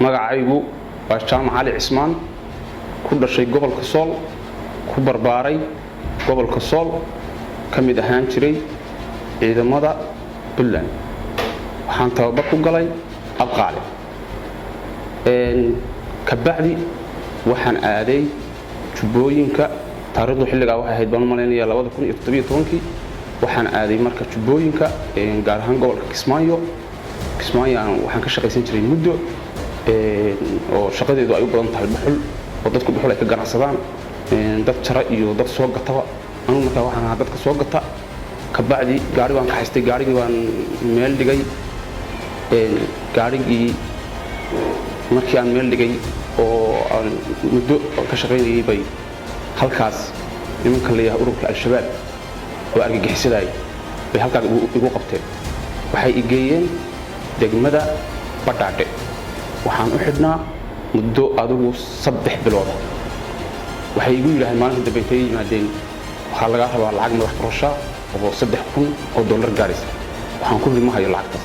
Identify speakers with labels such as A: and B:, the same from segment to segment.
A: Magacaygu waa Jaamac Cali Cismaan, ku dhashay gobolka Sool, ku barbaaray gobolka Sool, ka mid ahaan jiray ciidamada Puntland. Waxaan tababar ku galay Abqaale. Kabacdi waxaan aaday Jubbooyinka. Taariikhdu xilligaa waxay ahayd, baan u malaynaya, 2017-kii. Waxaan aaday marka Jubbooyinka, gaar ahaan gobolka Kismaayo. Kismaayo waxaan ka shaqaysan jiray muddo, oo shaqadeedu ay u badan tahay dhuxul, oo dadku dhuxul ay ka ganacsadaan, dad jara iyo dad soo gataba. Anugu markaa waxaan ahaa dadka soo gata. Kabacdi gaari baan ka haystay, gaarigii baan meel dhigay. Gaarigii markii aan meel dhigay oo aan muddo ka shaqaynayay, bay halkaas nimanka la yahay ururka Al-Shabaab oo argagixisadaya bay halkaas igu qabteen. Waxay i geeyeen degmada Badhaadhe. Waxaan u xidhnaa muddo adigu 3 bilooda. Waxay igu yidhaaheen maalinta dambe intay yimaadeen, waxaa lagaa rabaa lacag madax furashaa oo $3000 gaaraysa. Waxaan ku yidhi, ma hayo lacagtaas.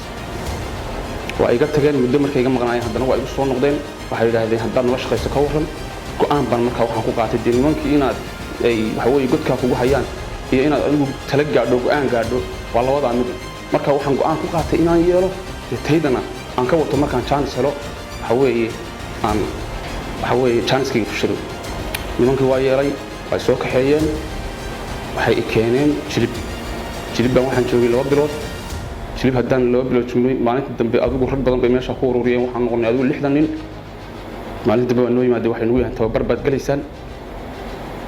A: Waa iga tageen. Muddo markay iga maqnaayeen, haddana waa igu soo noqdeen. Waxay yidhaahdeen, haddaad nala shaqayso ka warran? Go'aan baan markaa waxaan ku qaatay, dee nimankii inaad ay waxa weeye godkaa kugu hayaan iyo inaad adigu tala gaadho, go'aan gaadho, waa labadaa mid. Marka waxaan go'aan ku qaatay inaan yeelo, dee taydana aan ka wato. Markaan jaanis helo, waxa weeye aan waxa weeye jaaniskayga fushado. Nimankii waa yeelay, way soo kaxeeyeen, waxay i keeneen Jilib. Jilib baan waxaan joogay 2 bilood. Jilib haddaan 2 bilood joognay, maalinta dambe adigu rag badan bay meesha ku ururiyeen. Waxaan noqonay adigu 60 nin. Maalinta dambe waa noo yimaadeen, waxay nagu yahay, tababar baad galaysaan.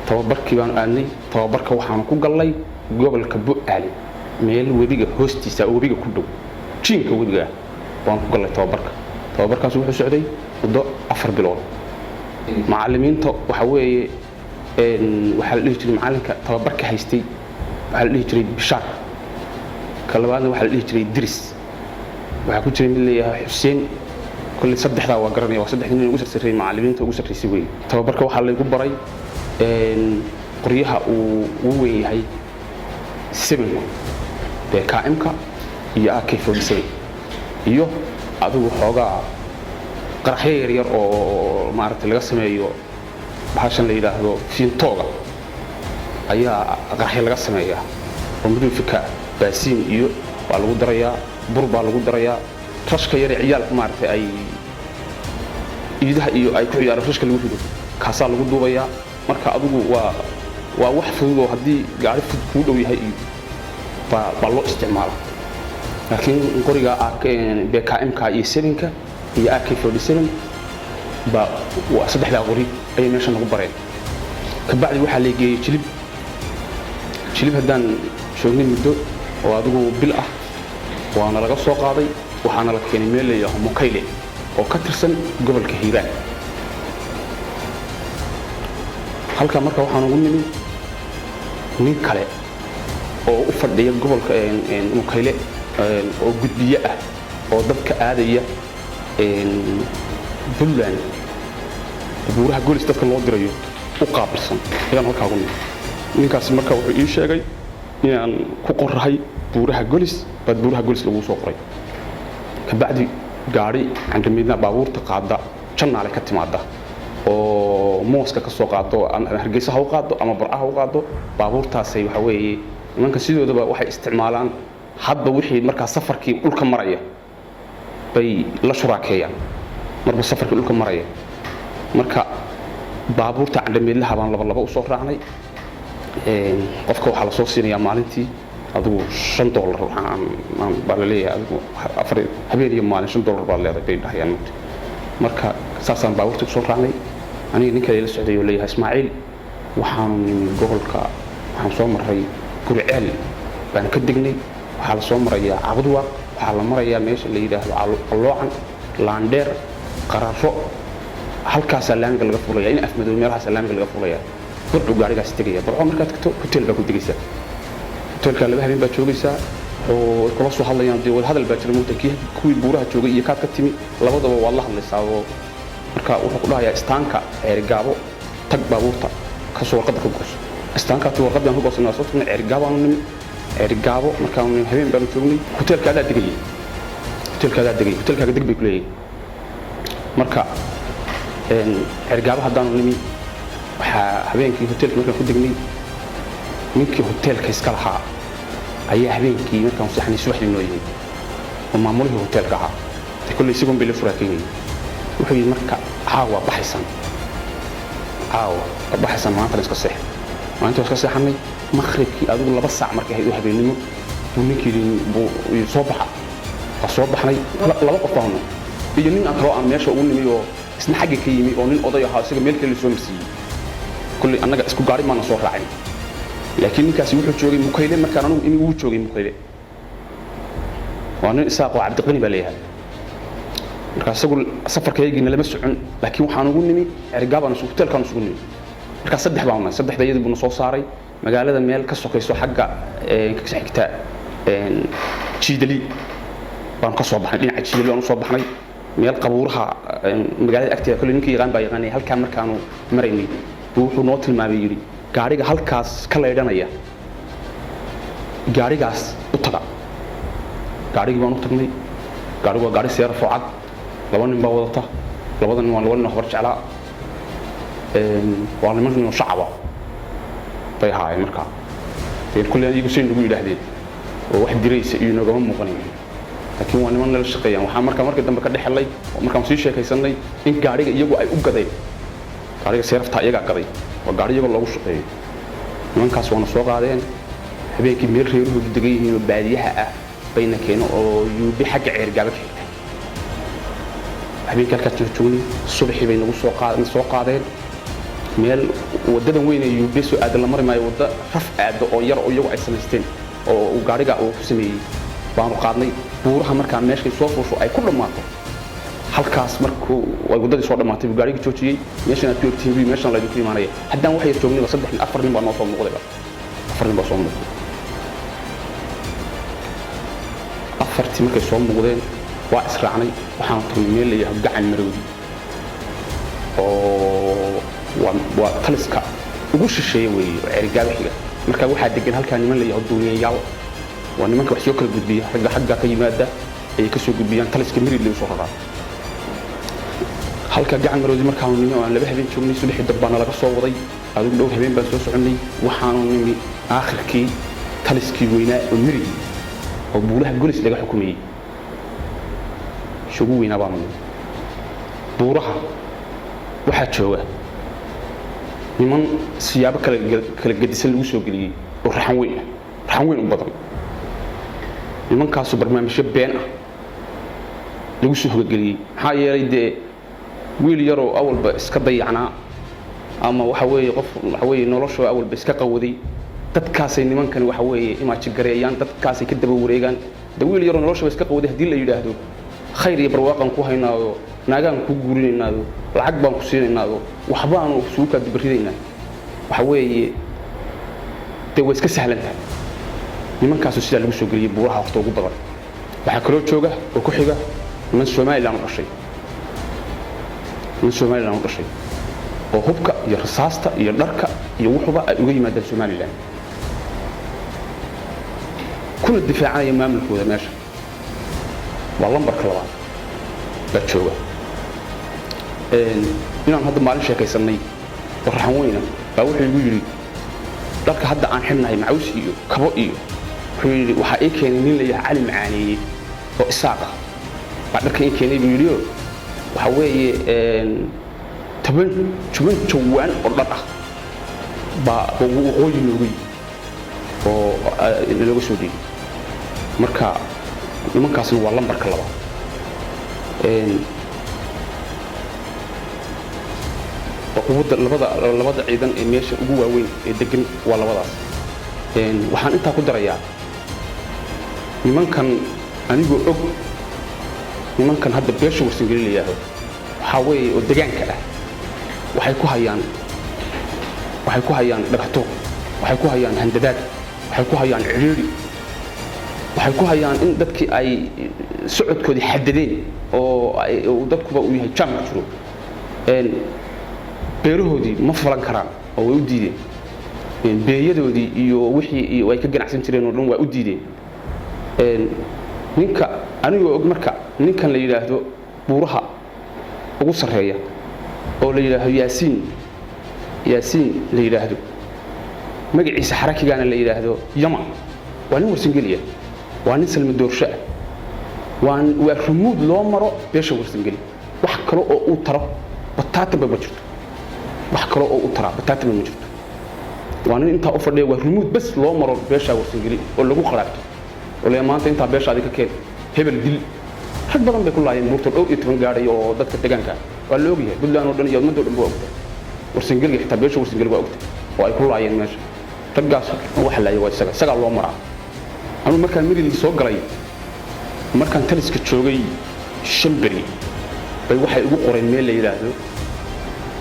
A: Tababarkii baanu aadnay. Tababarka waxaanu ku gallay gobolka Bu'aale, meel webiga hoostiisa oo webiga ku dhow, jiinka webiga ah baan ku gallay tababarka. Tababarkaas wuxuu socday muddo 4 bilood. Macallimiinta waxa weeye, waxaa la dhihi jiray, macallinka tababarka haystay waxaa la dhihi jiray Bishaar, ka labaadna waxaa la dhihi jiray Diris, waxaa ku jiray mid leeyahay Xuseen. Kolley saddexdaa waa garanaya, waa saddexdii nin ugu sarreeyay, macallimiinta ugu sarreysay weeye. Tababarka waxaa laygu baray qoryaha uu ugu weyn yahay sevenku, BKM-ka iyo AK-47, iyo adigu xoogaa qaraxyo yaryar oo maaragtay laga sameeyo bahashan la yidhaahdo fiintooga ayaa qaraxyo laga sameeyaa, oo maduufika baasiin iyo waa lagu darayaa, bur baa lagu darayaa, rashka yare ciyaalka maaragtay ay iidaha iyo ay ku ciyaaro, rashka lagu rido, kaasaa lagu duubayaa. Marka adigu waa wax fudud oo haddii gaari fudud kuu dhow yahay iyo baa loo isticmaala. Laakiin qoriga BKM-ka iyo sevenka iyo AK-47 baa, waa saddexdaa qori ayay meesha nagu bareen. Kabacdi waxaa la geeyey Jilib. Jilib haddaan joognay muddo oo adigu bil ah, waana laga soo qaaday, waxaana la keenay meel la yidhaaho Mukayle oo ka tirsan gobolka Hiiraan. Halkaa marka waxaan ugu nimi nin kale oo u fadhiya gobolka Mukayle, oo gudbiye ah, oo dadka aadaya Puntland, buuraha Golis dadka loo dirayo u qaabilsan ayaan halkaa ugu nimi. Ninkaasi marka wuxuu ii sheegay inaan ku qorahay buuraha Golis. Baad buuraha Golis lagu soo qoray. Kabacdi gaadhi candhamiidna, baabuurta qaada Jannaale ka timaada oo mooska ka soo qaado ama Hargeysa ha u qaado ama Burca ha u qaado, baabuurtaasay waxa weeye nimanka sidoodaba waxay isticmaalaan hadba wixii markaa safarkii dhulka maraya bay la shuraakeeyaan, marba safarkii dhulka maraya. Marka baabuurta candhamiidlaha baan laba laba usoo raacnay. Qofka waxaa lasoo siinayaa maalintii adigu $5 baa laleeyahay, adigu afar habeen iyo maalin $5 baad leedahay bay dhahayaan mugti. Marka saasaan baabuurta kusoo raacnay, aniga nin kale la socday oo leeyahay Ismaaciil. Waxaanu nimi gobolka, waxaan soo marray Guriceel baan ka degnay. Waxaa la soo marayaa Cabudwaaq, waxaa la marayaa meesha la yidhaahdo Qalloocan, Laandheer, Qararo. Halkaasaa laamiga laga fuulaya, in Afmadow meelahaasaa laamiga laga fuulaya. Burcu gaarigaas tegaya. Burco markaad tagto, hotel baa ku degaysaa. Hotelka 2 habeen baad joogaysaa oo kula soo hadlayaan. Dee wadahadal baa jira mugta, kii kuwii buuraha joogay iyo kaad ka timi labadaba waad la hadlaysaa. Oo marka wuxuu ku dhahayaa, istaanka Ceerigaabo tag, baabuurta kasoo warqadda ka gooso. Istaankaati warqaddaan ka goosanay, waa soo tagnay, Ceerigaabaanu nimi. Ceerigaabo markaanu nimi, habeen baanu joognay. Hotelka adaa degayay, hotelka adaa degay, hotelkaaga deg bay ku leeyihin. Marka Ceerigaabo haddaanu nimi, waxaa habeenkii hoteelkii markaan ku degnay, ninkii hoteelka iska lahaa ayaa habeenkii markaan seexanay subaxdii noo yimid, oo maamulihii hoteelka ahaa. De kolley isagoon bay la furaakeynayay. Wuxuu yidhi: "Marka caawa baxaysan, caawa waa baxaysan, maantana iska seex." Maalintii waa iska seexanay. Maqribkii, adigu 2 saac markay ahayd oo habeennimo, buu ninkii yidhi, buu yidhi: "Soo baxa." Waa soo baxnay. Laba qof baanu iyo nin aan kaloo aan meesha ugu nimi oo isna xagga ka yimi, oo nin oday ahaa, isaga meel kale la soo marsiiyey. Kolley annaga isku gaari maana soo raacin, laakiin ninkaasi wuxuu joogay Mukayle. Markaan anugu imi wuu joogay Mukayle. Waa nin Isaaq oo Cabdiqani baa leeyahay. Marka isagu safarkaygiina lama socon, laakiin waxaan ugu nimi Ceerigaabaan, hoteelkaan isugu nimi. Markaa saddex baan nahay. Saddexda iyadii buu na soo saaray magaalada meel ka sokayso xagga ka xigta Jiidali baan ka soo baxnay. Dhinaca Jiidali baan u soo baxnay, meel qabuuraha magaalada agteeda. Kolley ninkii yaqaan baa yaqaanay. Halkaa markaanu maraynay buu wuxuu noo tilmaamay, yidhi: "Gaariga halkaas ka leydhanaya, gaarigaas u taga." Gaarigii baan u tagnay. Gaarigu waa gaari seerafoo cad, laba nin baa wadata. Labada nin waa laba nin oo Habar Jeclaa, waa niman nin oo shacaba bay ahaayeen. Markaa dee kulley iyagu say nagu yidhaahdeen oo wax diraysa iyo noogama muuqanayo, laakiin waa niman nala shaqeeyaan. Waxaa markaa markii dambe ka dhexelay oo markaan sii sheekaysanay in gaariga iyagu ay u gadeen. Gaariga seeraftaa iyagaa gaday, waa gaari iyagoo loogu shaqeeyo. Nimankaas waana soo qaadeen habeenkii. Meel reerahoodu degan yihiin oo baadiyaha ah bayna keeno, oo Yuudhi xagga Ceergaaba ka xigta. Habeenkii halkaas joognay, subaxii bay nagu soo soo qaadeen. Meel waddadan weyn ee Yuudhi soo aada la mari maayo, wadda raf aada oo yar oo iyagu ay samaysteen oo uu gaariga uu ku sameeyey baanu qaadnay. Buuraha markaa meeshay soo fuusho ay ku dhammaato, halkaas markuu ay waddadii soo dhammaatay buu gaarigii joojiyey. "Meeshan aad ku ogtihiin," buu, "meeshan laydinku imaanaya." Haddaan wax yar joognayba, saddex nin, afar nin baa noo soo muuqdayba. Afar nin baa soo muuqday. Afartii markay soo muuqdeen waa israacnay. Waxaanu tagnay meel la yidhaahdo Gacan Maroodi, oo waa taliska ugu shisheeye weeye oo Ceerigaaba xiga. Marka waxaa degan halkaa niman la yidhahdo duuliyayaal. Waa nimanka wax soo kala gudbiya. Ragga xaggaa ka yimaada ayay ka soo gudbiyaan, taliska Miridle usoo raraa. Halka Gacan Maroodi markaanu nimi oo aan 2 habeen joognay, subaxii dambaana laga soo waday. Adigu dhowr habeen baan soo soconnay. Waxaanu nimi aakhirkii taliskii weynaa oo Mirid oo buuraha Golis laga xukumayey shugu weynaa baanu nimi. Buuraha waxaa jooga niman siyaabo kala gedisan lagu soo geliyey oo raxan weyn ah, raxan weyn u badan. Nimankaasu barnaamijyo been ah lagu soo hogageliyey. Maxaa yeelay, dee wiil yaroo awalba iska dayacnaa, ama waxa weeye qof waxa weeye noloshoo awalba iska qawaday, dadkaasay nimankani waxa weeye imaajigareeyaan, dadkaasay ka daba wareegaan. De wiil yaroo noloshaba iska qawaday haddii la yidhaahdo khayr iyo barwaaqan ku haynaayo, naagaan kuu guurinaynaayo, lacag baan ku siinaynaayo, waxbaanu isugu kaa dubaridaynaa, waxa weeye dee way iska sahlan tahay. Nimankaasu sidaa lagu soo geliyey buuraha horta ugu badan. Waxaa kaloo jooga oo ku xiga niman Somaliland u dhashay, niman Somaliland u dhashay oo hubka iyo rasaasta iyo dharka iyo wuxuba ay uga yimaadaan Somaliland, kuna difaacanaya maamulkooda meesha. Waa lambarka labaad baa jooga. Inaan hadda maalin sheekaysanay oo raxan weyna baa wuxuu igu yidhi: "Dharka hadda aan xidhnahay, macaws iyo kabo iyo," wuxuu yidhi, "waxaa ii keenay nin la yahay Cali Macaaneeye oo Isaaq ah baa dharka ii keenay," buu yidhi. Waxa weeye 10 jawaan oo dhar ah baa waqooyi nooga yimi oo looga soo dhiibay. Marka nimankaasna waa lambarka labaad. Quwadda labada ciidan ee meesha ugu waaweyn ee degan waa labadaas. Waxaan intaa ku darayaa nimankan anigoo og, nimankan hadda beesha Warsangeli la yidhaahdo, waxaa weeye oo degaanka ah, waxay ku hayaan dhagaxtuur, waxay ku hayaan handadaad, waxay ku hayaan cidhiidhi, waxay ku hayaan in dadkii ay socodkoodii xadadeen oo dadkuba uu yahay jaam ku jiro. Beerahoodii ma falan karaan oo way u diideen. Beeyadoodii iyo wixii iyo ay ka ganacsan jireen oo dhan waa u diideen. Ninka anigoo og, marka ninkan la yidhaahdo buuraha Ugu sarreeya oo la yidhaahdo Yaasiin, Yaasiin la yidhaahdo, magaciisa xarakigaana la yidhaahdo Yama, waa nin Warsangeliya, waa nin Salma Doorsho ah, waa rumuud loo maro beesha Warsangeli. Wax kale oo uu taro bataatanba ma jirto. Wax kale oo uu taraa bataatanba ma jirto. Waa nin intaa u fadhiya, waa rumuud bas loo maro beesha Warsangeli oo lagu qaraabto oo la maanta intaa beeshaadi ka keen, hebel dil. Rag badan bay ku laayeen buurta, dhowr iyo toban gaadhay oo dadka deegaanka waa la ogyahay. Puntland oo dhan iyo ummadda o dhan ba waa ogtahay. Warsangeliga, xitaa beesha Warsangeli waa ogtahay oo ay ku laayeen meesha. Raggaas waxa laayay waa isaga, isagaa loo maraa. Anuu markaan Maryland soo galay, markaan taliska joogay 5 beri bay waxay ugu qoreen meel la yidhaahdo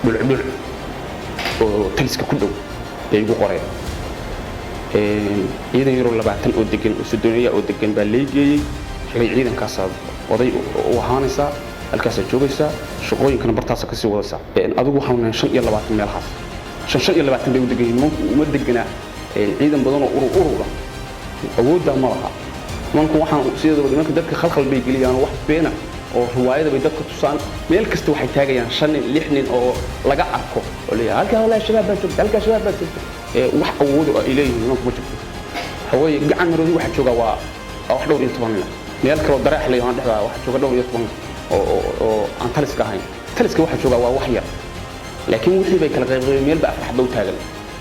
A: Dhulcdhul oo taliska ku dhow bay igu qoreen. Ciidan yaroo 20 oo degan oo sodoneeya oo degan baa lay geeyey. Xilay ciidankaasaad oday u ahaanaysaa, halkaasaad joogaysaa, shaqooyinkana bartaasa kasii wadaysaa. Adigu waxaanu nahay 25 meelahaas, 25 bay u degan yihiin. Nimanku uma deganaa ciidan badan oo urur urur ah, awooddaa ma laha nimanku. Waxaan sideedaba nimanka dadka khalkhal bay geliyaan, wax beena oo riwaayada bay dadka tusaan. Meel kasta waxay taagayaan shan nin, lix nin oo laga arko oo leeyahay halkaa wallahi Shabaab baa joogta, halkaa Shabaab baa joogta. Wax awood oo ay leeyihiin nimanku ma jirto. Waxa weeye Gacan Maroodi waxaa jooga waa wax dhowr iyo toban nin. Meel kaloo Dareex la yaqaan dhexdaa waxaa jooga dhowr iyo toban oo aan taliska ahayn. Taliska waxaa jooga waa wax yar, laakiin wixii bay kala qaybqaybeen, meel ba afar xaba u taagan.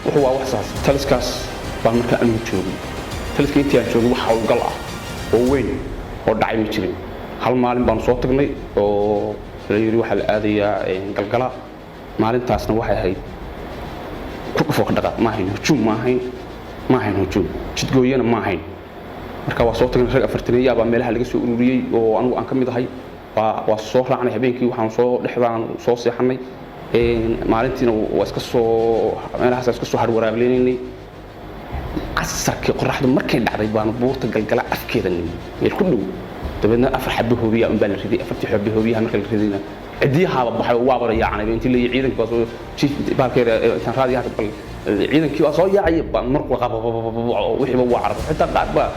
A: Wuxuu waa wax saas. Taliskaas baan markaa anigu joogay. Taliska intii aan joogay wax howlgal ah oo weyn oo dhacay ma jirin. Hal maalin baanu soo tagnay oo la yidhi waxaa la aadayaa Galgala. Maalintaasna waxay ahayd ku dhufoo ka dhaqaaq. Ma ahayn hujuum, ma ahayn, ma ahayn hujuum, jidgooyana ma ahayn. Marka waa soo tagnay, rag afartaneeyaa baa meelaha laga soo ururiyey oo anigu aan ka mid ahay. Waa soo raacnay habeenkii, waxaan soo dhexdaan soo seexanay. Maalintiina waa iska soo meelahaas iska soo harwaraableynay. Casarkii qoraxdu markay dhacday baanu buurta Galgala afkeeda nimi, meel ku dhow. Dabeedna afar xabo hoobiya unbaa la riday. Afartii xabo hoobiyaha marka la ridayna cidiyahaaba baxay oo waaba yaacnay. Intii la ciidankii baa soo jiif baalkeeda intaan raadiyaha bal ciidankii baa soo yaacay baa markuu qaba wixiiba waa carabay. Xitaa qaar baa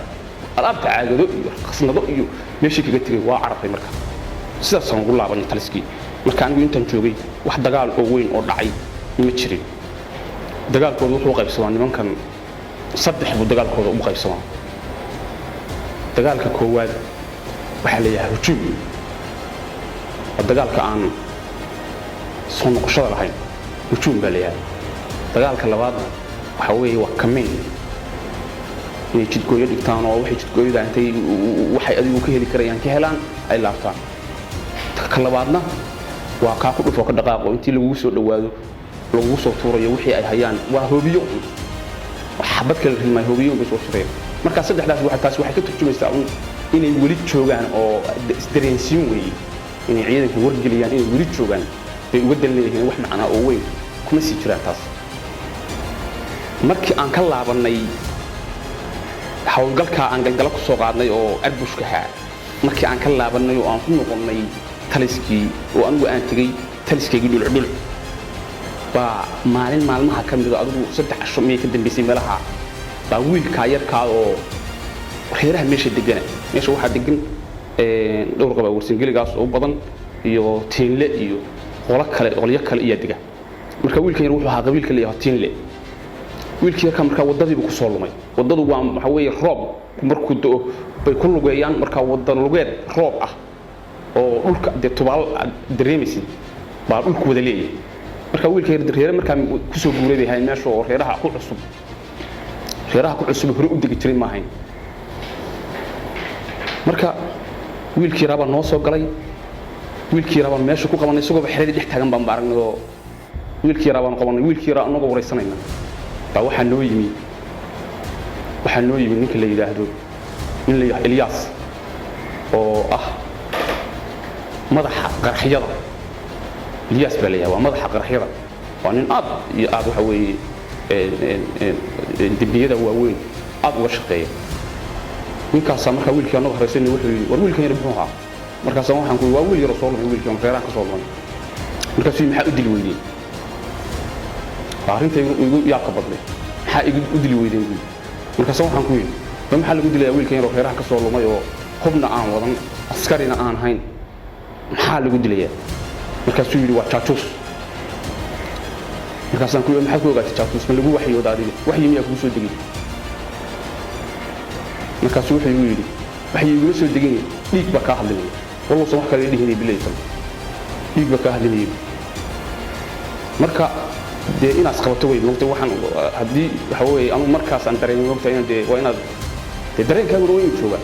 A: alaabta caagado iyo khasnado iyo meeshii kaga tegay, waa carabay. Marka sidaasaan ugu laabanay taliskii. Marka anigu intaan joogay wax dagaal oo weyn oo dhacay ma jirin. Dagaalkooda wuxuu qaybsamaa nimankan saddex buu dagaalkooda u qaybsamaa. Dagaalka koowaad waxaa la yidhaha hujuum, waa dagaalka aan soo noqoshada lahayn, hujuum baa la yidhaha. Dagaalka labaadna waxaa weeye waa kamiin, inay jidgooyo dhigtaan oo waxay jidgooyada intay waxay adigu ka heli karayaan ka helaan ay laabtaan. Ka labaadna waa kaa ku dhufoo ka dhaqaaqo, intii lagugu soo dhowaado lagugu soo tuurayo wixii ay hayaan, waa hoobiyo, xabad kale rimay, hoobiyo bay soo shireen. Marka saddexdaas waxa taasi waxay ka turjumaysaa un inay weli joogaan oo isdareensiin weeye, inay ciidanka wargeliyaan inay weli joogaan bay uga dan leeyihiin. Wax macnaa oo weyn kuma sii jiraan taas. Markii aan ka laabannay howlgalkaa aan Galgalo ku soo qaadnay oo arbushkaha, markii aan ka laabannay oo aan ku noqonnay taliskii oo anigu aan tegey taliskaygii Dhulcdhuluc, baa maalin maalmaha ka mida, adigu 3 casho miyay ka dambaysay meelaha, baa wiilkaa yarkaa oo reeraha meesha degana. Meesha waxaa degan dhowr qaba Warsangeligaas oo badan iyo Tiinle iyo qolo kale, qolyo kale iyaa dega. Marka wiilkan yar wuxuu ahaa qabiilka la yidhaahdo Tiinle. Wiilkii yarkaa markaa waddadiibu ku soo lumay. Waddadu waa waxa weeye roob markuu da'o bay ku lugeeyaan. Markaa wadda lugeed roob ah oo dhulka dee tubaal aad dareemaysid baa dhulku wada leeyahay. Marka wiilka yar reere markaa kusoo guuray bay ahayn meesha oo reeraha ku cusub, reeraha ku cusub hore u degi jiray ma ahayn. Marka wiilkii yaraa baa noo soo galay. Wiilkii yaraa baan meesha ku qabanay, isagooba xeradii dhex taagan baan ba aragnay oo wiilkii yaraa baanu qabanay. Wiilkii yaraa anagoo waraysanayna baa waxaa noo yimi ninka la yidhaahdo, nin la yidhahdo Ilyaas oo ah madaxa qaraxyada. Ilyaas baa la yidhahda, waa madaxa qaraxyada. Waa nin aad iyo aad waxa weeye dembiyada waaweyn aad uga shaqeeya ninkaasaa. Markaa wiilkii anagoo haraysanay wuxuu yidhi, "War wiilkan yar muxuu ahaa?" Markaasa waxaan ku yidhi, "Waa wiil yaroo soo lumay, wiilkii reerahan ka soo lumay." Markaasuu yidhi, "Maxaa u dili weydeen?" Waa arrinta igu yaabka badnay. "Maxaa igu u dili weydeen?" buu yidhi. Markaasa waxaan ku yidhi, "Ma maxaa lagu dilayaa wiilkan yaroo reeraha ka soo lumay oo hubna aan wadan, askarina aan hayn? Maxaa lagu dilayaa?" Markaasuu yidhi, "Waa jaajuus." Markaasaan ku yidhi, "Maxaad ku ogaatay jaajuus? Ma lagu waxyooda adiga? Waxyi miyaa kugu soo degay?" Markaasuu wuxuu igu yidhi, "Waxyi iguma soo degin, dhiig baa kaa hadlinaya." Wallousan wax kale dhihinay bilaysan, dhiig baa kaa hadlinaya. Marka dee inaad qabato wey, mogta, waxaan haddii waxa weeye anugu markaas aan dareemay, mogta, inaan dee waa inaad dee dareenkaaguna waa inuu joogaa,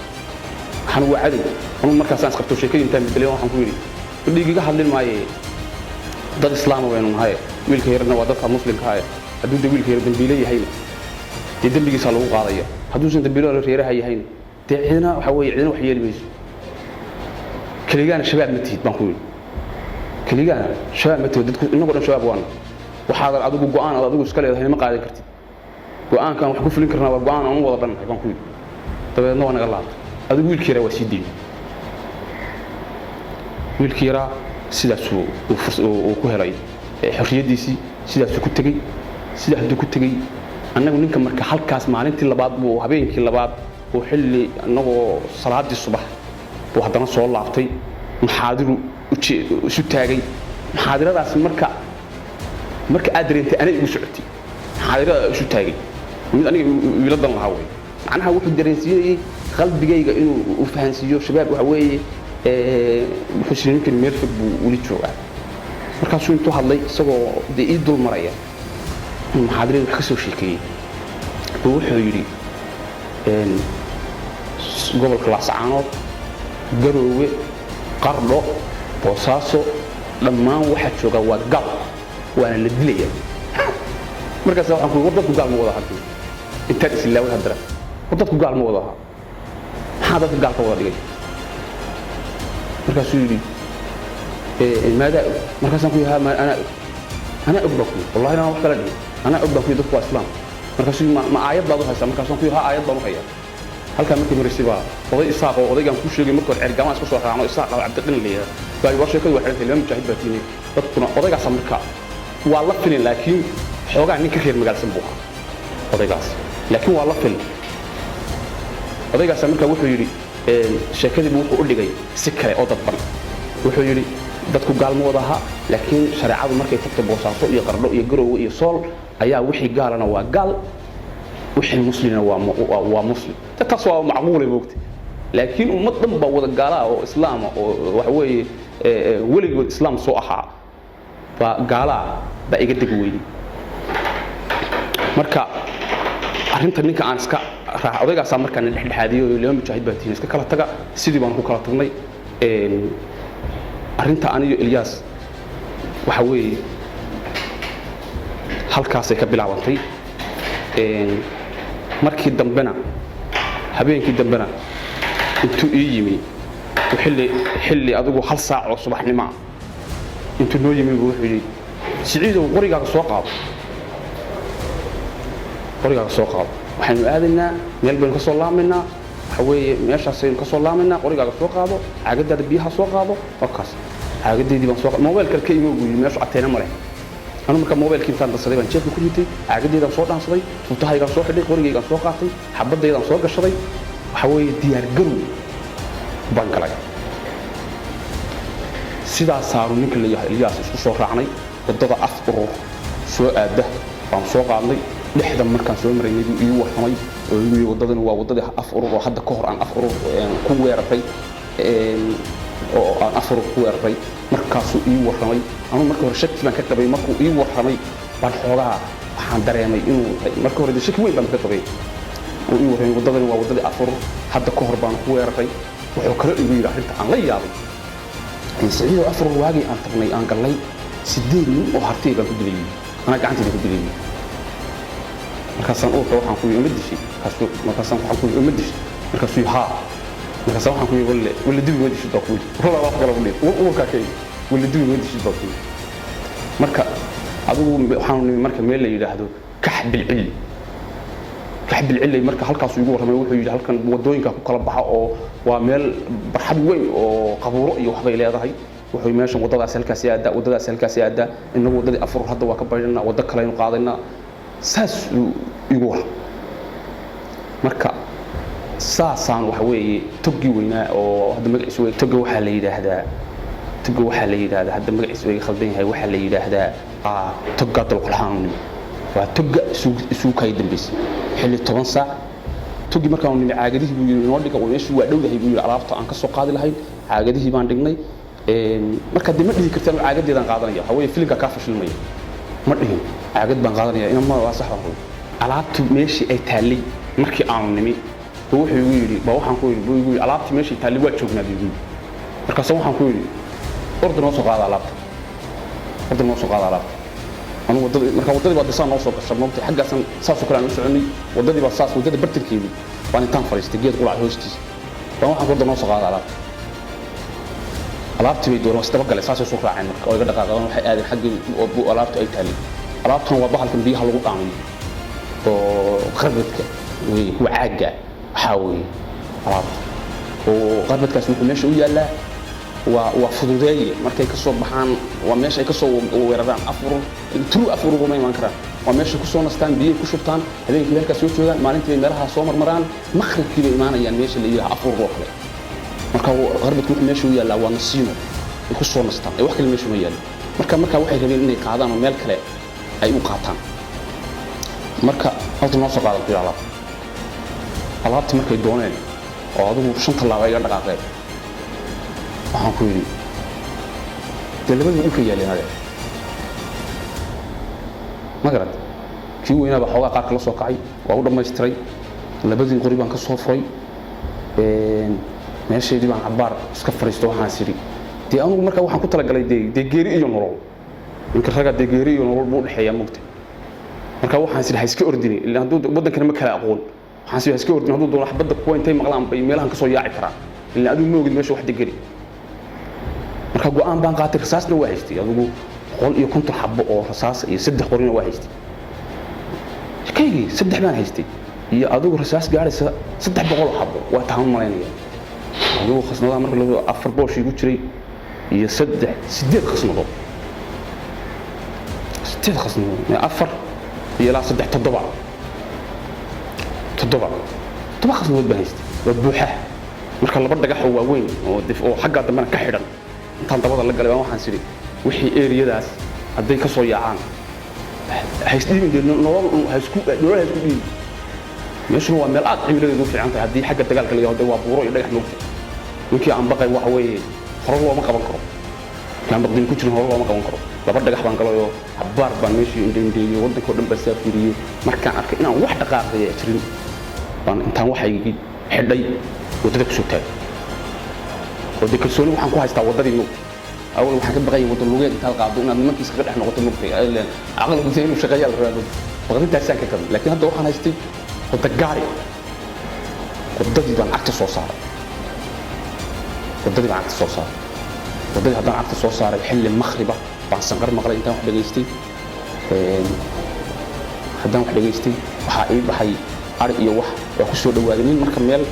A: waxaan waa cadow. Anugu markaasaan isqabto, sheekadii intaan bedelay, waxaan ku yidhi, "Dhiig iga hadlin maaye, dad islaama baynu nahay, wiilka yarna waa dadka muslimka ah. Hadduu de wiilka yar dambiile yahayna, dee dembigiisaa lagu qaadaya. Hadduusan dambiilo reeraha yahayna, dee cidina waxa weeye cidina wax yeeli mayso. Keligaana shabaab ma tihid," baan ku yidhi. "Keligaana shabaab ma tihid, dadku innagoo dhan shabaab waana. Waxaadan adigu go'aan aad adigu iska leedahay ma qaadan kartid. Go'aankan wax ku fulin karnaa waa go'aan aan u wada dhannahay," baan ku yidhi. Dabeedna waa naga laabtay. Adigu wiilkii yaraa waa sii deyey. Wiilkii yaraa sidaasuu uu ku helay xorriyaddiisii, sidaasuu ku tegey. Sidaa hadduu ku tegey, annagu ninka marka halkaas maalintii labaad buu, habeenkii labaad uu xilli annagoo salaaddii subax buu haddana soo laabtay, muxaadiru isu taagay. Muxaadiradaasi marka aad dareentay anay igu socotay. Muxaadirada isu taagay mid aniga iila dan lahaa wey. Macnaha wuxuu dareensiinayey qalbigayga inuu u fahansiiyo shabaab waxa weeye. Wuxuu sii ninkan meel fog buu weli joogaa. Markaasuu intuu hadlay, isagoo dee ii dul maraya muxaadirada wax ka soo sheekeeyey, buu wuxuu yidhi, "Gobolka Laascaanood, Garoowe, Qardho, Boosaaso, dhammaan waxaa jooga waa gaal, waana la dilaya." Markaas waxaan ku, "War, dadku gaal ma wada aha." Intaan isilaaway haddana, "War, dadku gaal ma wada aha, maxaa dadka gaal ka wada dhigay?" Markaasuu yidhi, "Maadaa og?" Markaasaan ku yidhi, "Anaa og, anaa og," baa ku yidhi. "Wallahi inaan wax kala dhihin, anaa og," baan ku yidhi, "dadku waa islaam." Markaasuu yidhi, "Ma aayad baad u haysaa?" Markaasaan ku yidhi, "Ha, aayad baan u hayaa." Halkaa markii maraysay baa oday Isaaq oo odaygaan kuu sheegay marka hore Ceergaamaan iska soo raacno, Isaaq oo Cabdiqani la yidhaha baa, "War, sheekadu waa xidhantay, laba mujaahid baa tiinay." Dadkuna odaygaasa marka waa la filin, laakiin xoogaa nin ka reer magaalsan buu ahaa odaygaas, laakiin waa la filin. Odaygaasa marka wuxuu yidhi, sheekadiibu wuxuu u dhigay si kale oo dadban. Wuxuu yidhi, "Dadku gaalma wada aha, laakiin shareecadu markay tagto Boosaaso iyo Qardho iyo Garoowe iyo Sool ayaa wixii gaalana waa gaal, wixii muslimna waa muslim." Taas waa macquulay, moogta, laakiin ummad dhan baa wada gaalaa oo islaama oo waxa weeye weligood islaam soo ahaa baa gaalaa baa iga degi weydey. Marka arrinta ninka aan iska raaca, odaygaasaa markaa na dhexdhexaadiyey oo laba mujaahid baa tihiin, iska kala taga. Sidii baan ku kala tagnay. Arrinta aniyo Ilyaas waxa weeye halkaasay ka bilaabantay. Markii dambena, habeenkii dambena, intuu ii yimi xilli adigu 1 saac oo subaxnimo ah intuu noo yimi buu wuxuu yidhi, "Siciidow, qorigaaga soo qaado, qorigaaga soo qaado. Waxaynu aadaynaa meel baynu ka soo laamaynaa, waxa weeye meeshaasaynu ka soo laamaynaa. Qorigaaga soo qaado, caagadaada biyaha soo qaado." Wakaas caagadeydii baan soo mobaylka ka imo buu yidhi, meeshu ateena ma leh. Anu marka mobaylkii intaan dansaday baan jeebka ku ritay, caagadeydaan soo dhaansaday, tuutahaygaan soo xidhay, qorigaygaan soo qaatay, xabadaydaan soo gashaday. Waxa weeye diyaar garow baan galay. Sidaasaanu ninka la yahay Ilyaas isku soo raacnay. Waddada Af Urur soo aadda baan soo qaadnay. Dhexda markaan soo maraynay buu ii warramay oo igu yidhi, "Waddadani waa waddadii Af Urur oo hadda ka hor aan Af Urur ku weeraray, oo aan Af Urur ku weeraray." Markaasuu ii warramay. Anuu marka hore shaki baan ka qabay. Markuu ii warramay baan xoogaa waxaan dareemay inuu marka hore dee shaki weyn baan ka qabay. Uu ii warramay, "Waddadani waa waddadii Af Urur, hadda ka hor baan ku weeraray." Wuxuu kale igu yidhi arrinta aan la yaabay, "Siciidow, Af Urur waagii aan tagnay, aan gallay, 8 nin oo hartay baan ku dilayay, anaa gacantayda ku dilayay." Markaasaan uurka waxaan ku yidhi, "Uma dishay?" Markaasaan waxaan ku yidhi, "Uma dishay?" Markaasuu yidhi, "Haa." Markaasaan waxaan ku yidhi, "Walle, walle dibi ma dishid," baa ku yidhi. Walaa wax kale ku dhihi, uurkaa ka yidhi, "Walle dibi ma dishid," baa ku yidhi. Marka adigu waxaanu nimi marka meel la yidhaahdo Kax Bilcilli. Kax Bilcilley marka halkaasuu igu warramay. Wuxuu yidhi, "Halkan waddooyinka ku kala baxa oo waa meel barxad weyn oo qabuuro iyo waxbay leedahay." Wuxuu meeshan waddadaasi halkaasi aaddaa, waddadaasi halkaasi aaddaa. Innagu waddadii Afur hadda waa ka baydhanaa, waddo kaleynu qaadaynaa. Saasuu igu warramay. Marka saasaan waxa weeye toggii weynaa oo hadda magaciisu wey, togga waxaa la yidhaahdaa Toga waxaa la yidhaahdaa, hadda magaciisa iga khaldan yahay, waxaa la yidhaahdaa toga Dalqolxaanu nimi. Waa toga isugu kaya dambaysay xilli 10 saac. Togi markaanu nimi, caagadihii buu yidhi inoo dhiga, meeshu waa dhowdahay buu yidhi, alaabta aan ka soo qaadi lahayn. Caagadihii baan dhignay. Marka dee ma dhihi kartaan caagadeedaan qaadanaya, waxaa weeye filimka kaa fashilmaya. Ma dhihin caagad baan qaadanaya inama, waa sax baan ku alaabtu meeshii ay taallay. Markii aanu nimi buu wuxuu igu yidhi, ba waxaan ku yidhi, buu igu yidhi alaabtii meeshii taallay waa joognaa buu igu yidhi. Markaase waxaan ku yidhi orda noo soo qaada alaabta, orda noo soo qaada alaabta. Anu waddadii, marka waddadii baa disaan noo soo gasha moogtay, xaggaasan saasoo kale aan u soconay. Waddadii baa saas, waddada bartankeedii baan intaan fadhiistay geed qurac hoostiisa baan waxaan ku orda noo soo qaada alaabta. Alaabtii bay dooneen, waa isdaba galeen, saasay soo raaceen. Marka oo iga dhaqaaqeen, waxay aadeen xaggii oo alaabtu ay taallay. Alaabtuna waa bahalkan biyaha lagu dhaamiyo oo qarbadka wey, kuwa caagga waxaa weeye alaabta. Oo qarbadkaas wuxuu meesha u yaallaa waa fududeeye markay ka soo baxaan, waa meesha ay ka soo weeraraan. Afur turu afur uguma imaan karaan, waa meesha ku soo nastaan, biyay ku shubtaan, habeenkii halkaas soo joogaan, maalintii bay meelaha soo marmaraan, maqribkii bay imaanayaan meesha la yidhaha afur oo kale. Marka qarbadku wuxuu meesha u yaallaa waa nasiino ay ku soo nastaan, ee wax kale meesha ma yaallo. Marka waxay rabeen inay qaadaan oo meel kale ay u qaataan. Marka horta noo soo qaadan ku alaab. Alaabtii markay dooneen oo adigu shan tallaabo iga dhaqaaqeen, waxaan ku yidhi dee labadii dhulka yaaleen adeer, ma garad? Kii weynaa baa xoogaa qaarka la soo kacay, waa u dhammaystiray. Labadii qori baan ka soo furay, meeshaydii baan cabbaar iska fadhiisto. Waxaan is idhi dee anugu markaa waxaan ku talagalay dee geeri iyo nolol, ninka ragga dee geeri iyo nolol buu udhexeeyaa mugta. Marka waxaan is idhi ha iska ordini, ilaa hadduu waddankana ma kala aqoon. Waxaan is idhi ha iska ordini, hadduu doono xabadda kuwa intay maqlaan bay meelahan ka soo yaaci karaan, ilaa adigu ma ogid meesha wax degani. Marka go'aan baan qaatay. Rasaasna waa haystay, adigu 150 xabo oo rasaas iyo saddex qorina waa haystay kaygii, saddex baan haystay iyo adigu rasaas gaadhaysa 300 oo xabo waa tahan malaynaya. Adigu khasnadaha marka la afar boosh igu jiray iyo saddex, sideed khasnadood, sideed khasnadood, afar iyo ilaa saddex, toddoba, toddoba, 7 khasnadood baan haystay, waa buuxa. Marka laba dhagax oo waaweyn oo oo xaggaa dambena ka xidhan intaan dabada la galay baan waxaan sidhi wixii eriyadaas hadday ka soo yaacaan haysdhiibin, dee nolol haisku, nolol haisku dhiibin. Meeshuna waa meel aad cimiladeedu u fiican tahay haddii xagga dagaalka la yidhahdo, waa buuro iyo dhagax moogta. Ninkii aan baqay waxa weeye hore looma qaban karo, ninkii aan baqdin ku jirin hore looma qaban karo. Laba dhagax baan galayoo habbaar baan meeshii indhaindheeyey, waddanka oo dhan baan saa fiiriyey. Markaan arkay inaan wax dhaqaaqaya jirin baan intaan waxaygii xidhay waddada kusoo taagay, oo dee kalsooni waxaan ku haystaa waddadii moogta. Awal waxaan ka baqayay wadda lugeed intaad qaado inaad nimankii iskaga dhex noqoto moogtay, caqligu dee inuu shaqeeyaa la rabaa moogtay, baqdintaasaan ka qabay. Laakiin hadda waxaan haystay wadda gaari. Waddadii baan cagta soo saaray, waddadii baan cagta soo saaray. Waddadii haddaan cagta soo saaray, xilli makhriba baan sanqar maqlay. Intaan wax dhegaystay, haddaan wax dhegaystay, waxaa ii baxay ari iyo wax waa ku soo dhawaaday nin. Marka meel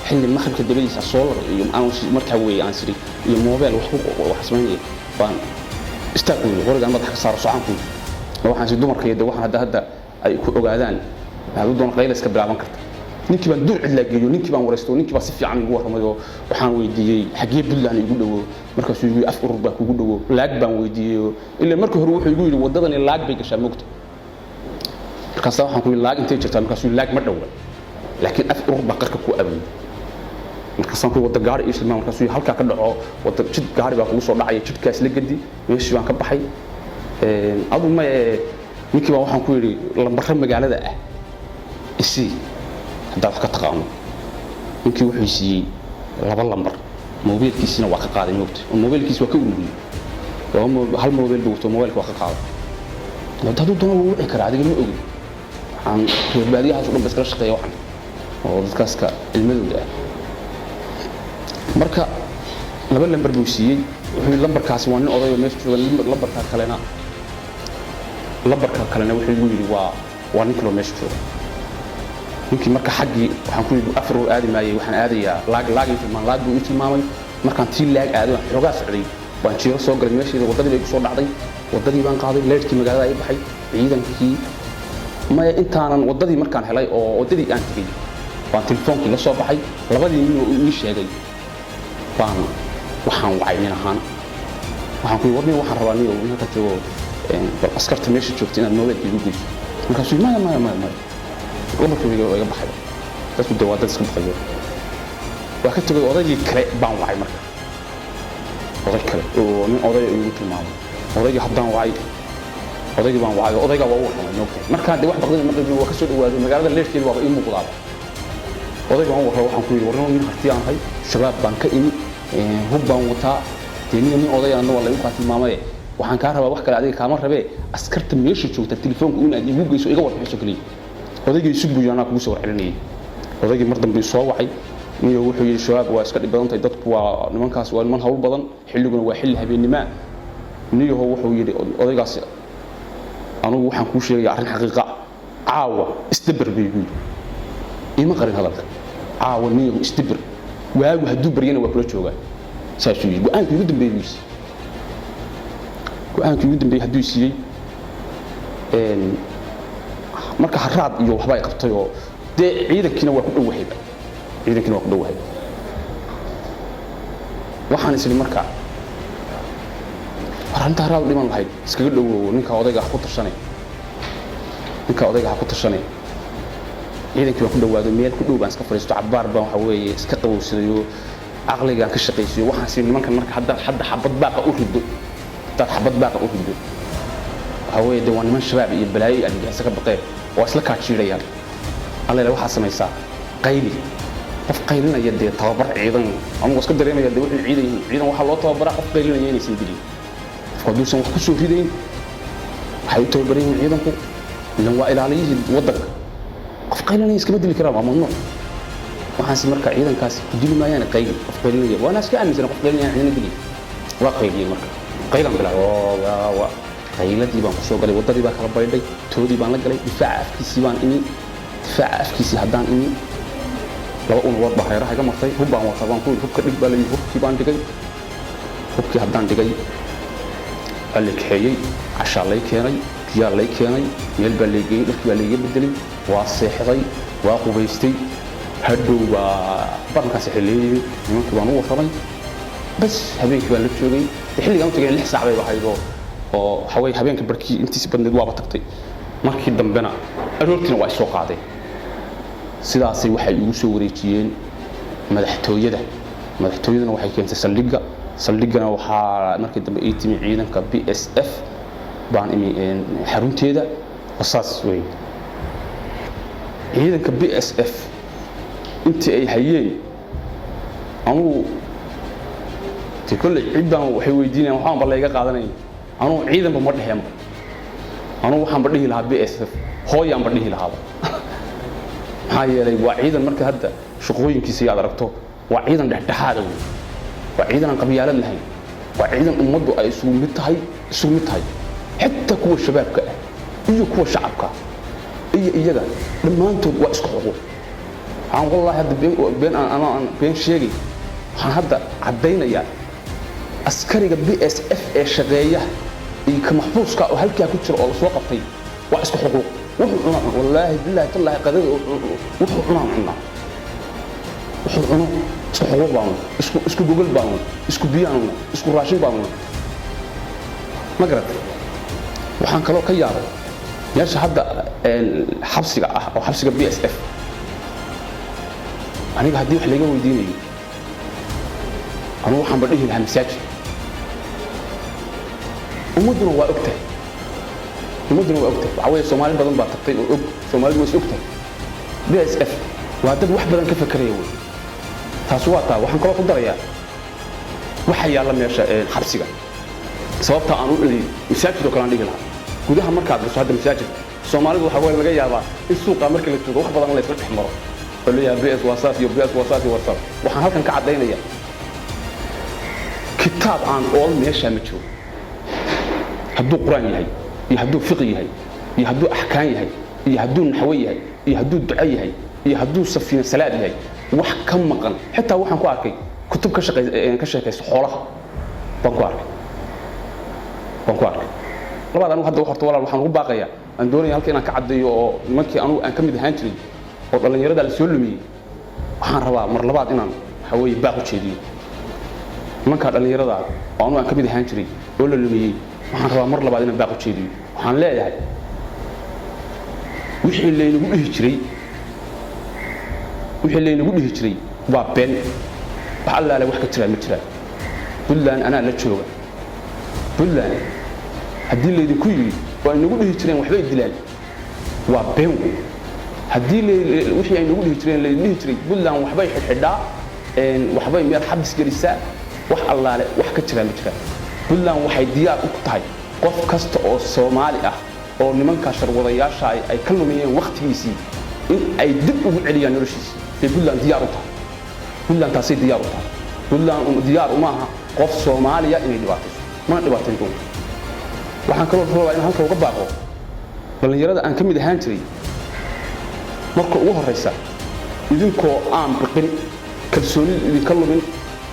A: xilli makhribka dabadiisa solar iyo aan markaa weeye aan sidhi iyo mobile wax ku wax samaynaya baan istaag ku yidhi, qorigaan madaxa ka saaro, socon ku yidhi. Waxaan si dumarka iyo de waxaan hadda ay ku ogaadaan hadduu doono qayla iska bilaaban karta. Ninkii baan duur cidlaa geeyo, ninkii baan waraysto, ninkii baa si fiican igu warramay oo waxaan weydiiyey xaggee Puntland igu dhowo. Markaasuu igu yidhi af urur baa kugu dhowo. Laag baan weydiiyey, ilaa markii hore wuxuu igu yidhi waddadani laag bay gashaa moogta. Markaasaa waxaan ku yidhi laag intay jirtaa? Markaasuu yidhi laag ma dhowa, laakiin af urur baa qarka ku abayay. Markaasaan ku wadda gaari ii tilmaam. Markaasuu yidhi halkaa ka dhaco wadda, jid gaari baa kugu soo dhacaya, jidkaas la gedi. Meeshii baan ka baxay. Adu ma ninkii baa waxaan ku yidhi lambarro magaalada ah isii haddaad wax ka taqaano. Ninkii wuxuu siiyey laba lambar, mobiilkiisina waa ka qaaday moogta, oo mobiilkiisi waa ka ururiyey. Hal mobiil buu wato, mobiilka waa ka qaaday. Hadduu doono wuu wici karaa, adiga ma ogin. Waxaan reer baadiyahaas o dhan ba iskala shaqeeya waxan oo dadkaaska cilmadooda ah. Marka laba lambar buu siiyey. Wuxuu yidhi lambarkaasi waa nin odayoo meesha jooga, lambarka kalena wuxuu igu yidhi waa nin kaloo meesha jooga. Ninkii marka xaggii waxaan ku yidhi afar uu aadi maayey, waxaan aadayaa laag, laag ii tilmaam. Laag buu ii tilmaamay. Markaan tii laag aaday, waan xoogaa socday, baan jiiro soo galay meesheeda, waddadii bay ku soo dhacday. Waddadii baan qaaday, leerkii magaalada ay baxay, ciidankii maya. Intaanan waddadii markaan helay oo waddadii aan tegey baan telefoonkii la soo baxay. Labadii nin oo ii sheegay baan waxaan wacay nin ahaan. Waxaan ku yidhi, "War nin, waxaan rabaa nin oo halka joogo, bal askarta meesha joogta inaad mobilka igu geyso." Markaasuu yidhi, "Maya, maya, maya, maya." Lambarkii waa iga baxay. Dadku de waa dad iska baqayo. Waa ka tegay. Odaygii kale baan wacay marka, oday kale oo nin odaya igu tilmaamay. Odaygii haddaan wacay, odaygii baan wacay oo odaygaa waa u warramay. Moogtahay, markaan dee wax baqdina ma qabin, waa ka soo dhawaaday magaalada, leerkeeda waaba ii muuqdaaba. Odayga waan warramay. Waxaan ku yidhi, "Warnimo, nin harti aan ahay, shabaab baan ka imi, hub baan wataa, dee nin oday anna waa laygu kaa tilmaamaye. Waxaan kaa rabaa wax kale adiga kaama rabee, askarta meesha joogta telefoonka inaad igu geyso, iga warbixiso keliya." Odaygii isug buu yidhi, anaa kugu soo warcelinayay. Odaygii mar dambe soo wacay niyo, wuxuu yidhi, "Shabaab waa iska dhib badan tahay, dadku waa nimankaas, waa niman hawl badan, xilliguna waa xilli habeenimaa niyaho." Wuxuu yidhi odaygaasi, "Anugu waxaan kuu sheegaya arrin xaqiiqa ah. Caawa isdabar," buu igu yidhi. Ima qarin hadalka. "Caawa niyahu isdabar, waagu hadduu baryana waa kula joogaa," saasuu yidhi. Go-aankii ugu dambeeyey buu siiyey. Go-aankii ugu dambeeyey hadduu siiyey, marka haraad iyo waxba ay qabtay oo dee ciidankiina waa ku dhowahayba, ciidankiina waa ku dhowahay. Waxaan is idhi marka, war arrinta haraad u dhiman lahayd, iskaga dhowow, ninka odayga ha ku tashanay, ninka odayga ha ku tashanay. Ciidankii baan ku dhawaaday, meel ku dhow baan iska fadhiisto. Cabbaar baan waxa weeye iska qabowsadayo, caqligaan ka shaqaysiyo. Waxaan is nimankan marka haddaad hadda xabad baaqa u riddo, haddaad xabad baaqa u riddo, waxa weeye dee waa niman shabaab iyo balaayo iyo argagixiso ka baqeen, waa isla kaa jiidhayaan. Alla waxaa samaysaa qayli. Qof qaylinaya dee tababar ciidan anugu iska dareemaya dee wuxuu ciidan yihiin. Ciidan waxaa loo tababaraa qof qaylinaya inaysan dilin. Qofku hadduusan wax ku soo ridayn, waxay u tababaran yihiin ciidanku ilan waa ilaaliyihii waddanka. Qof qaylinaya iskama dili karaan, waa mamnuuc. Waxaanse marka ciidankaasi ku dili maayaan qayli. Qof qaylinaya waana iska aaminsan, qof qaylinaya ciidana dili. Waa qayliyey marka, qaylan bilaabay. Waa qayladii baan kusoo galay, waddadii baa kala baydhay, toodii baan la galay, difaaca afkiisii baan imi. Difaaca afkiisii haddaan imi, laba unugood baa hareeraha iga martay. "Hub baan wataa," baan ku yidhi. "Hubka dhig," baa la yidhi. Hubkii baan dhigay. Hubkii haddaan dhigay, waa la kaxeeyey. Cashaa lay keenay, biyaa lay keenay, meel baa lay geeyey, dharkii baa layga bedelay. Waa seexday, waa qubaystay. Hadhow baa barnkaa seexday lee yimi. Nimankii baan u warramay. Bas, habeenkii baan la joogay. Dee xilligaan u tagay 6 saac bay ahayd oo waxa weeye habeenka barkii intiisi badneed waaba tagtay. Markii dambena aroortiina waa isoo qaadeen. Sidaasay waxay igu soo wareejiyeen madaxtooyada. Madaxtooyaduna waxay keentay saldhigga. Saldhiggana waxaa markii dambe ii timi ciidanka BSF baan imi xarunteeda oo saas wey. Ciidanka BSF intii ay hayeen, anugu de kolley ciddaan waxay weydiinayaan, waxaan ba layga qaadanaya. Anugu ciidanba ma dheheenba, anugu waxaanba dhihi lahaa BSF hooyaanba dhihi lahaaba. Maxaa yeelay waa ciidan marka hadda shaqooyinkiisa yaad aragto, waa ciidan dhexdhexaada wey, waa ciidan aan qabyaalad lahayn, waa ciidan ummaddu ay isugu mid tahay, isugu mid tahay, xitaa kuwa shabaabka ah iyo kuwa shacabka iyo iyaga dhammaantood waa isku xuquuq. Waxaan wallaahi hadda been aan ama aan been sheegay, waxaan hadda caddaynayaa askariga BSF ee shaqeeya iyo ka maxbuuska oo halkaa ku jira oo lasoo qabtay waa isku xuquuq. Wuxuu cunaa, wallaahi bilaahi tallaahi, qadada wuxuu cunaan cunaa, wuxuu cuno isku xuquuq baanu, isku gogol baanu, isku biyaanu, isku raashin baanu. Ma garatay? Waxaan kaloo ka yaabay meesha hadda xabsiga ah oo xabsiga BSF. Aniga haddii wax laga weydiinayo, anugu waxaanba dhihi lahaa masaajid. Ummadduna waa og tahay, ummadduna waa og tahay. Waxaa weeye Soomaali badan baa tagtay oo og, Soomaalidu waa is og tahay. BSF waa dad wax badan ka fekeraya wey. Taasi waa taa. Waxaan kaloo ku darayaa waxa yaalla meesha xabsiga, sababta aan u dhaliyay masaajid oo kale aan dhihi lahaa. Gudaha markaad gasho hadda masaajidka, Soomaalidu waxaa weeye laga yaabaa in suuqa marka la joogo wax badan la isla dhex maro oo leeyahay BS waa saas iyo BS waa saas iyo waa saas. Waxaan halkan ka caddaynaya kitaab aan ool meeshaa ma jiro, hadduu Qur-aan yahay iyo hadduu fiqi yahay iyo hadduu axkaan yahay iyo hadduu naxwo yahay iyo hadduu duco yahay iyo hadduu safiina salaad yahay, wax ka maqan. Xitaa waxaan ku arkay kutub ka shaqay ka sheekaysa xoolaha baan ku arkay, baan ku arkay. Labaad, anigu hadda horta walaal waxaan ugu baaqayaa, aan doonaya halka inaan ka caddeeyo oo nimankii anugu aan ka mid ahaan jiray oo dhallinyarada la soo lumiyey, waxaan rabaa mar labaad inaan waxa weeye baaq u jeediyo nimankaa dhallinyarada oo anugu aan ka mid ahaan jiray. Oo la lumiyey. Waxaan rabaa mar labaad inaan baaq u jeediyo. Waxaan leeyahay, wixii laynagu dhihi jiray waa been. Wax allaale wax ka jiraa ma jiraan. Puntland anaa la jooga. Puntland haddii laydinku yidhi oo ay nagu dhihi jireen waxbay dilaan, waa been wey. Haddii wixii ay nagu dhihi jireen, laydin dhihi jiray Puntland waxbay xidhxidhaa, waxbay meel xabis gelisaa, wax allaale wax ka jiraa ma jiraan. Puntland waxay diyaar u tahay qof kasta oo Soomaali ah oo nimankaa sharwadayaasha ay ka lumiyeen wakhtigiisii in ay dib ugu celiyaan noloshiisii bay Puntland diyaar u tahay. Puntland taasay diyaar u tahay. Puntland diyaar uma aha qof Soomaaliya inay dhibaatayso, mana dhibaatayn doonto. Waxaan kaloo rabaa inaan halka uga baaqo dhallinyarada aan ka mid ahaan jiray. Marka ugu horraysa, idinkoo aan biqin, kalsoonidu idinka lumin,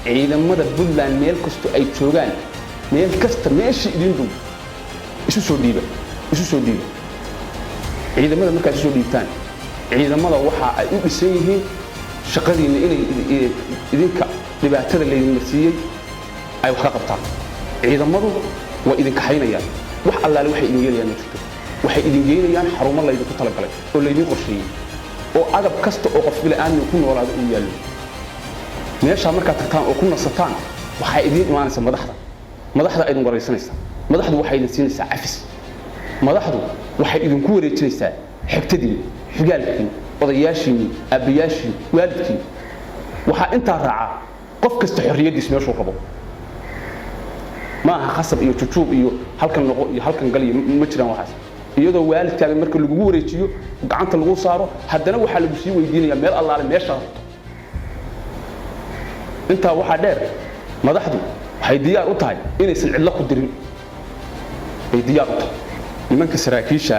A: ciidamada Puntland meel kasto ay joogaan, meel kasta meeshii idin dhow, isu soo dhiiba, isu soo dhiiba ciidamada. Markaad isu soo dhiibtaan ciidamada, waxa ay u dhisan yihiin shaqadiinna inay idinka dhibaatada laydin marsiiyey ay wax ka qabtaan. Ciidamadu way idin kaxaynayaan. Wax allaale waxay idin yeelayaan ma jirto. Waxay idin geynayaan xarumo laydinku talagalay oo laydin qorsheeyey oo agab kasta oo qof bila'aadmi ku noolaado uu yaallo. Meeshaa markaad tagtaan oo ku nasataan, waxaa idiin imaanaysa madaxda. Madaxda idin waraysanaysaa. Madaxdu waxay idin siinaysaa cafis. Madaxdu waxay idinku wareejinaysaa xigtadiin, xigaalkiin, odayaashiinni, aabbayaashiin, waalidkiin. Waxaa intaa raaca qof kasta xorriyaddiis meeshuu rabo. Ma aha khasab iyo jujuub iyo halkan noqo iyo halkan gal iyo ma jiraan waxaas. Iyadoo waalidkaaga marka lagugu wareejiyo, gacanta lagu saaro, haddana waxaa lagu sii weydiinaya meel allaale meeshaa rabto. Intaa waxaa dheer, madaxdu waxay diyaar u tahay inaysan cidlo ku dirin bay diyaar u tahay. Nimanka saraakiisha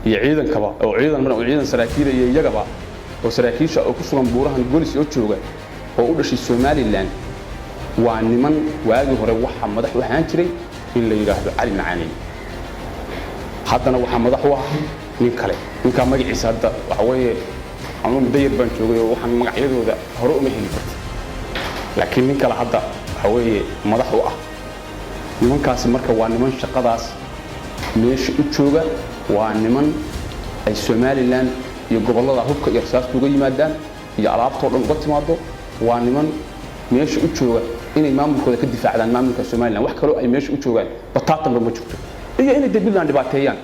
A: iyo ciidankaba oo ciidan oo ciidan saraakiila iyo iyagaba oo saraakiisha oo ku sugan buurahan Golis oo jooga oo u dhashay Somaliland, waa niman waagii hore waxaa madax u ahaan jiray in la yidhaahdo Cali Macaaney. Haddana waxaa madax u ah nin kale. Ninkaa magaciisa hadda waxa weeye, anuu muddo yar baan joogay oo waxaan magacyadooda hore uma heli karta, laakiin nin kale hadda waxa weeye madax u ah nimankaasi. Marka waa niman shaqadaas meesha u jooga. Waa niman ay Somaliland iyo gobollada hubka iyo rasaasta uga yimaadaan iyo alaabtoo dhan uga timaado. Waa niman meesha u jooga inay maamulkooda ka difaacdaan maamulka Somaliland. Wax kaloo ay meesha u joogaan bataatanba ma jirto, iyo inay dee Puntland dhibaateeyaan.